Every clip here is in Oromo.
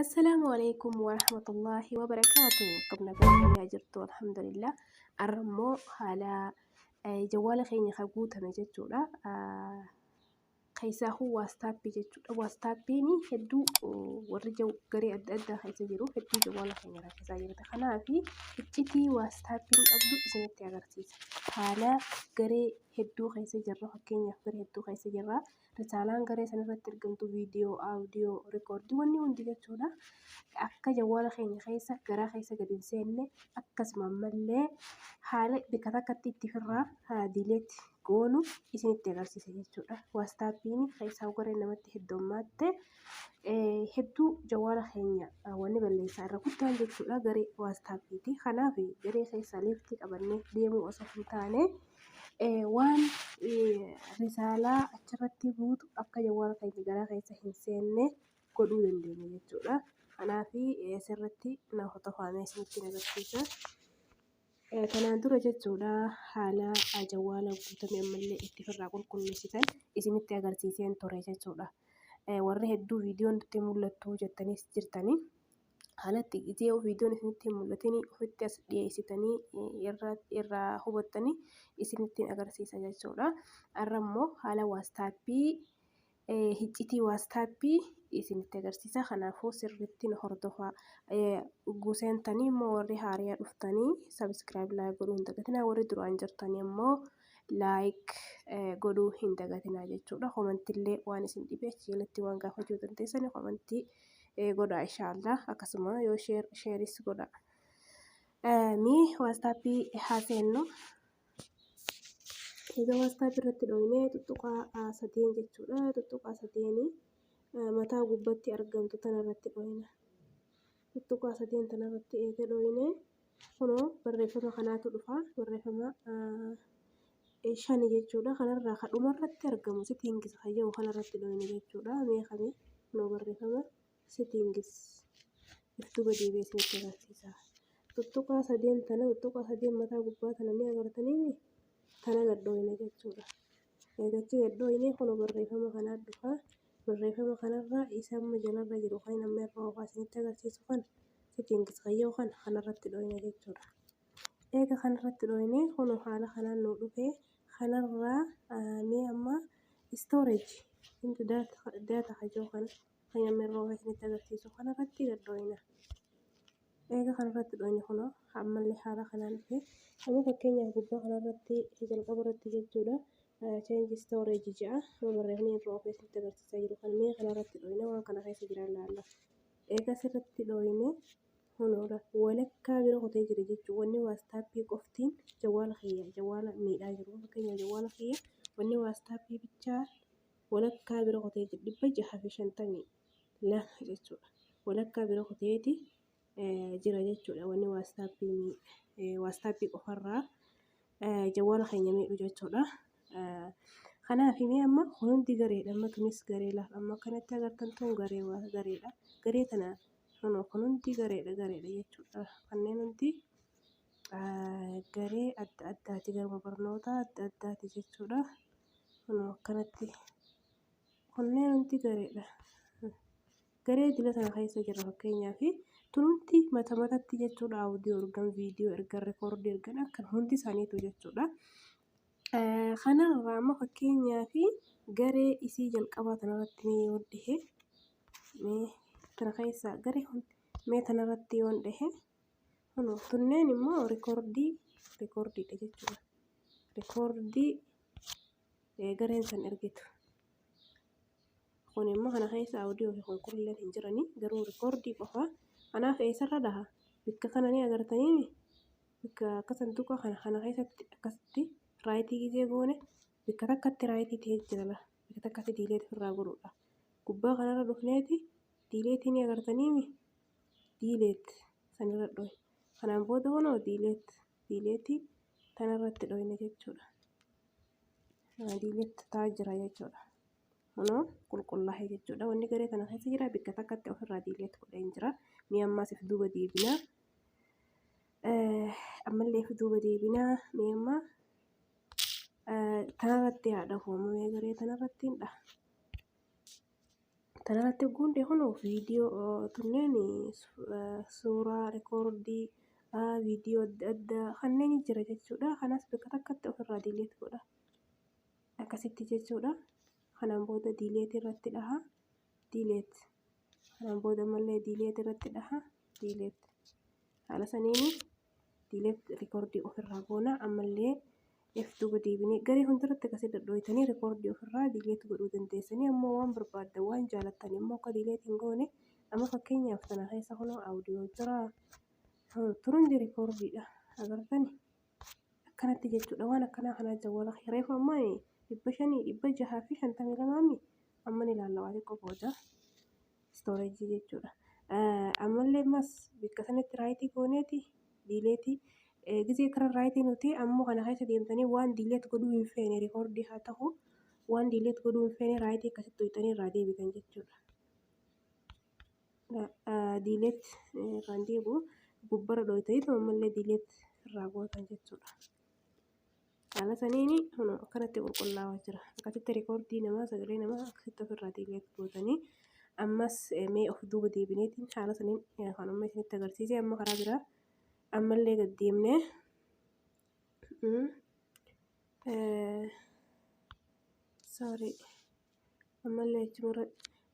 Assalaamu alaikum warahmatullaahi wabarakaatu. Akkam nagaa fayyaa jirtu? Alhamdulillah. Har'a immoo haala jawwaala keenya kan guutame jechuudha. Keessaahuu waastaappii jechuudha. Waastaappiin hedduu warri garee adda addaa keessa jiru hedduu jawwaala keenya rakkisaa jirti. Kanaaf iccitii waastaappiin qabdu isinitti agarsiisa. Haala garee hedduu keessa jirra, fakkeenyaaf garee hedduu keessa jirra. Risaalaan garee san irratti argamtu, viidiyoo, audiyoo, rikoordii, wanni hundi jechuudha. Akka jawwaala keenya keessa garaa keessa gadi hin seenne, akkasuma ammallee haala bakka takkatti itti ofirraa delete goonu isinitti agarsiisa jechuudha. Waastaappiin keessaa garee namatti heddummaatte hedduu jawwaala keenya wanni balleessaa irra guddaan jechuudha garee waastaappiiti. Kanaaf garee keessa leeftii qabannee deemuu osoo hin taane, waan risaalaa achirratti buutu akka jawwaala keenya garaa keessa hin seenne godhuu dandeenya jechuudha. Kanaaf sirriitti na hordofaa, isinitti agarsiisa. Kanaan dura jechuudha haala jawwaala guutame ammallee itti ofirraa qulqulleessitan isinitti agarsiiseen ture jechuudha. Warri hedduu viidiyoon nutti mul'attu jettanis jirtanii. Haalatti gisee viidiyoon isinitti hin mul'atin ofitti as dhiyeessitanii irraa hubattanii isinitti agarsiisa jechuudha. Har'a immoo haala waastaappii, iccitii waastaappii isinitti agarsiisa. Kanaafuu sirriitti nu hordofaa. Guseentanii immoo warri haariyaa dhuftanii subscribe, like godhuu hin dagatinaa. Warri duraan jirtanii immoo like godhuu hin dagatinaa jechuudha. Komantillee waan isin dhibe achi jalatti waan gaafachuu dandeessan komantii godhaa inshaallah. Akkasuma yoo share is godhaa. Mee waastaappii haa seennu. Egaa waastaappii irratti dhoofnee tuttuqaa sadeen jechuudha. Tuttuqaa sadeenii mataa gubbatti argamtu tana irratti dhoofna. Tuttuqaa sadeen tana irratti eega dhoofne, kunoo barreeffama kanaatu dhufa. Barreeffama shani jechuudha. Kanarraa kan dhumarratti argamu settings kan jedhu kanarratti dhoofne jechuudha. Mee kami? Kunoo barreeffama settings. Iftuba deebi'ee isinitti agarsiisa. Tuttuqaa sadeen tana, tuttuqaa sadeen mataa gubbaa tana ni agartanii, tana gadhooyne jechuudha. Eegachi gadhooyne, kunoo barreeffama kanaa dhufa. Barreeffama kanarraa isa amma jalarra jiru kan amma irra oofaa isinitti agarsiisu kana, settings kan jedhu kana kanarratti dhooyne jechuudha. Eega kanarratti dhooyne, kunoo haala kanaan nuu dhufe. Kanarraa mee amma storage data kan jedhu kana, kan amma irra oofaa isinitti agarsiisu kanarratti gadhooyna. Eega kanarratti dhooyne, kunoo ammallee haala kanaan dhufe. Amma fakkeenyaaf gubbaa kanarratti jalqaba irratti jechuudha change storage jedha. Barreeffamni irra oofee isinitti agarsiisaa jiru kan mee kanarratti dhooyne, waan kana keessa jiran laalla. Eega asirratti dhooyne, kunoodha walakkaa bira kutee jira jechuudha. Wanni waastaappii qoftiin jawwaala kiyya jawwaala miidhaa jiru. Fakkeenyaaf jawwaala kiyya wanni waastaappii bichaa walakkaa bira kutee jira, 652 jechuudha. Walakkaa bira kuteeti jira jechuudha. Wanni waastaappii qofarraa jawwaala keenya miidhu jechuudha. Kanaaf mee amma hundi gareedha. Amma tunis garee lafa amma akkanatti agartan tun garee gareedha. Garee tana kunoo kun hundi gareedha gareedha jechuudha. Kanneen hundi garee adda addaati, garuma barnoota adda addaati jechuudha. Kunoo akkanatti kunneen hundi gareedha. Garee dila tana keessa jira. Fakkeenyaaf tun hundi mata matatti jechuudha. Audio ergan, viidiyoo ergan, rikoordii ergan, akkan hundi isaaniitu jechuudha. Kanarraa amma fakkeenyaaf garee isii jalqabaa tanarratti mee yoo dhihe, mee tana keessaa garee mee tanarratti yoon dhihe, kunoo tunneen immoo rikoordiidha jechuudha. Rikoordii gareen san ergitu. Kun immoo kana keessa audio fi qulqullinaan hin jiranii, garuu rikoordii qofa. Kanaaf eessarra dhaha? Bakka kana ni agartanii, bakka akka sanduuqa kana kana keessatti akkasitti right gisee goone, bakka takkatti right ta'ee jira la. Bakka takkatti delete ofirraa godhuudha. Gubbaa kanarra dhufneeti delete ni agartanii, delete sanirra dhohe. Kanaan booda kunoo delete delete tanarratti dhohine jechuudha. Delete ta'aa jira jechuudha. Kunoo qulqullaa'ee jechuudha. Wanni garee kana keessa jira bakka takkatti ofirraa delete godheen jira. Mee ammaas if duuba deebinaa. Ammallee if duuba deebinaa. Mee amma tanarratti haa dhahu. Amma mee garee tanarratti hin dhaha. Tanarratti hogguu kunoo viidiyoo tunneen suuraa, rikoordii, viidiyoo adda addaa kanneen jira jechuudha. Kanas bakka takkatti ofirraa delete godha. Akkasitti jechuudha. Kanaan booda delete irratti dhaha. Delete. Kanaan booda ammallee delete irratti dhaha. Delete. Haala saniin delete rikoordii ofirraa goona. Ammallee if duuba deebinee garee hundarratti akkasii dhadhooytanii rikoordii ofirraa delete godhuu dandeessanii. Ammoo waan barbaaddan, waan jaalattan immoo akka delete hin goone. Amma fakkeenyaaf tana keessa kunoo audio jira. Tun hundi rikoordiidha. Agartani? Akkanatti jechuudha. Waan akkanaa kanaa jawwaala reefu ammaa 500, 652mi amma ni ilaalla waa xiqqoo booda storage jechuudha. Ammallee ammas bakka sanatti right gooneeti delete gisee kara right nuti ammoo kana keessa deemtanii waan delete godhuu hin feene, rikoordii haa ta'u, waan delete godhuu hin feene right akkasitti tuqxanii irraa deebitan jechuudha. Delete irraan deebi'u gubbarra dhooytanii ammallee delete irraa gootan jechuudha. Haala saniin kun akkanatti qulqullaa'aa jira. Akkasitti rikoordii namaa, sagalee namaa akkasitti ofirraa delete gootanii. Ammas mee of duuba deebineetiin haala saniin kan amma isinitti agarsiise, amma karaa biraa ammallee gad deemnee, sorry, ammallee achumarra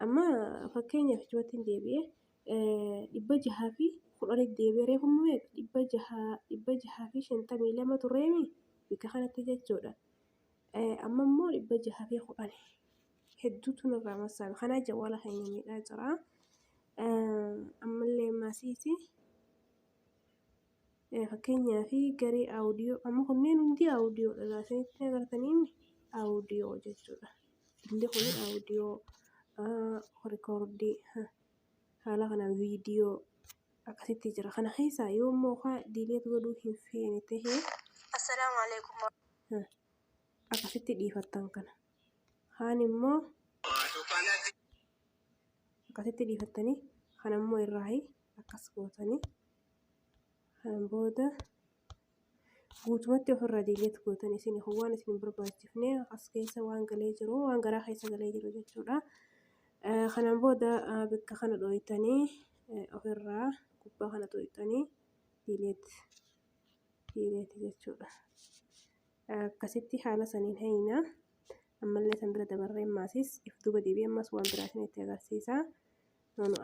amma fakkeenyaaf achumatti hin deebi'ee 610tti deebi'ee. Reefu immoo meeqa? 600, 652 tureemi bikka kanatti jechuudha. Amma immoo 610 hedduutu nurraa massaame. Kanaa jawwaala keenya miidhaa jira. Ammallee maasiisi fakkeenyaaf garee audio, amma kunneen hundi audiodha. Isinitti agartanii audio jechuudha. Inni kun audio rikoordii, haala kanaan viidiyoo akkasitti jira. Kana keessaa yoo immoo delete godhuu hin feene tahee Assalaamu alaikum. akkasitti dhiifattan kana. Kaan immoo akkasitti dhiifattanii, kan ammoo irraa akkas gootanii, kan booda guutumatti ofirraa delete gootan. Isin waan isin hin barbaachifne as keessa waan galee jiru, waan garaa keessa galee jiru jechuudha. Kanaan booda bakka kana dhooytanii ofirraa gubbaa kana dhooytanii delete delete jechuudha. Akkasitti haala saniin hayna. Ammallee san bira dabarree maasis if duuba deebi'ee ammas waan biraa isinitti agarsiisa.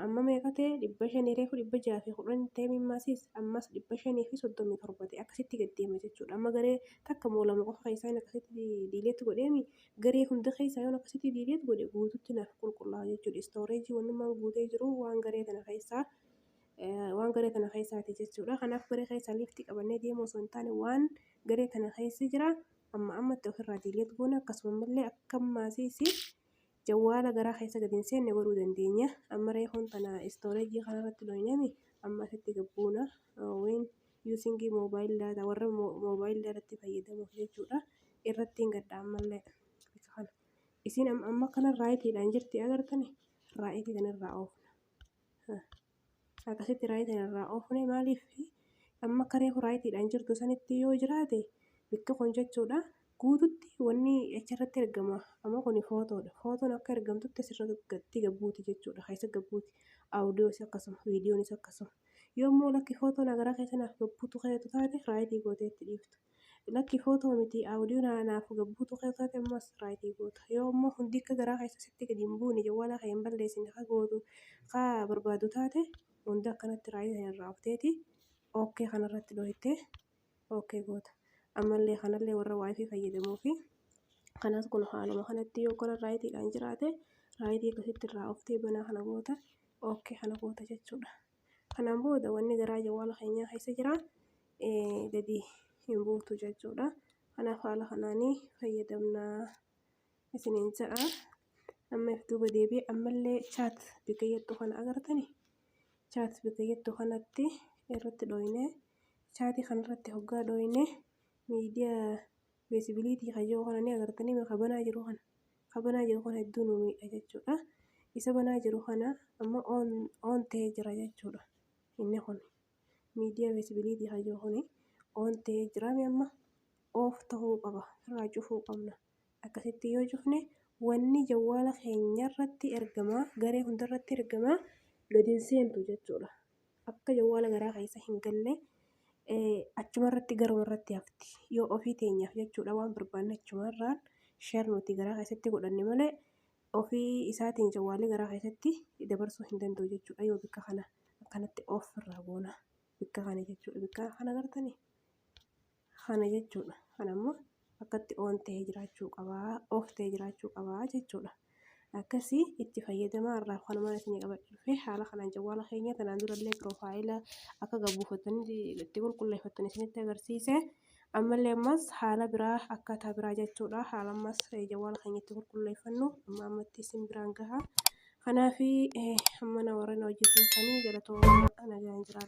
Amma meeqa ta'e? 500, reefu 610 ta'e, maasis ammas 537 ta'e. Akkasitti gad deema jechuudha. Amma garee takka moo lama qofa keessaa inni akkasitti delete godheemi, garee hunda keessaa yoon akkasitti delete godhe guututti naaf qulqullaa'a jechuudha. Storage wannummaan guutee jiru waan garee tana keessaa, waan garee tana keessaati jechuudha. Kanaaf garee keessaa liiftii qabannee deemuu osoo hin taane, waan garee tana keessa jira amma ammatti ofirraa delete goona. Akkasumallee akka maasiis jawwaala garaa keessa gadi hin seenne godhuu dandeenya. Amma reefuun tana storage kanarratti dhooynami, amma asitti gabbuuna when using mobile data, warra mobile datatti fayyadamuuf jechuudha. Irratti hin gadda ammallee kana. Isin amma kana rightiidhaan jirti agartani, right kanarraa oofna. Akkasitti right kanarraa oofne. Maaliif? Amma akka reefu rightiidhaan jirtu sanitti yoo jiraate bikki kun jechuudha, guututti wanni achirratti ergama. Amma kuni footoodha. Footoon akka ergamtutti asirratti gabbuuti jechuudha. Keessa gabbuuti. Audiyoonis akkasuma, viidiyoonis akkasuma. Yoo immoo lakki footoon agaraa keessa naaf gabbuutu keetu taate, right gootee itti dhiiftu. Lakki footoo miti, audio naaf gabbuutu keetu taate, ammas right goota. Yoo immoo hundi akka garaa keessa sitti gadi hin buune, jawwaala kee hin balleessine ka gootu ka barbaadu taate, hunda akkanatti right irraa oofteeti okay kanarratti dhooytee okay goota. Ammallee kanallee warra WiFi fayyadamuu fi kanas kun haaluma kanatti yoo kana rightiidhaan jiraate, right akkasitti irraa ooftee banaa kana goota, okay kana goota jechuudha. Kanaan booda wanni garaa jawwaala keenyaa keessa jira gadi hin buutu jechuudha. Kanaaf haala kanaanii fayyadamnaa isiniin jedha. Amma if duuba deebi'ee ammallee chat bikka jettu kana agartani, chat bikka jettu kanatti irratti dhooyne. Chat kanarratti hoggaa dhooyne, media visibility kayyoo kana ni agartanii. Ka banaa jiru kana, ka banaa jiru kana hedduu nu miidha jechuudha. Isa banaa jiru kana amma on on ta'ee jira jechuudha. Inni kun media visibility kayyoo kuni on ta'ee jira. Amma off ta'uu qaba, irraa cufuu qabna. Akkasitti yoo cufne Wanni jawwaala keenyarratti ergamaa garee hundarratti ergamaa gadi hin seentu jechuudha. Akka jawwaala garaa keessa hin galle achumarratti garumarratti hafti. Yoo ofii teenyaaf jechuudha waan barbaanne achumarraan share nuti garaa keessatti godhanne malee ofii isaatiin jawwaalli garaa keessatti dabarsuu hin danda'u jechuudha. Yoo bikka kana akkanatti off irraa goona bikka kana jechuudha. Bikka kana gartanii kana jechuudha. Kana immoo akkatti on ta'ee jiraachuu qabaa, off ta'ee jiraachuu qabaa jechuudha. Akkasii itti fayyadamaa irraa kanumaan isinii qabadhe dhufe haala kanaan jawwaala keenya tanaan durallee piroofaayila akka gabbuufattanii itti qulqulleeffattan isinitti agarsiise. Ammallee ammas haala biraa akkaataa biraa jechuudha. Haala ammas jawwaala keenya itti qulqulleeffannu amma ammatti isin biraan gaha. Kanaafi amma na warreen hojjettootanii galatooma nagaan jiraadha.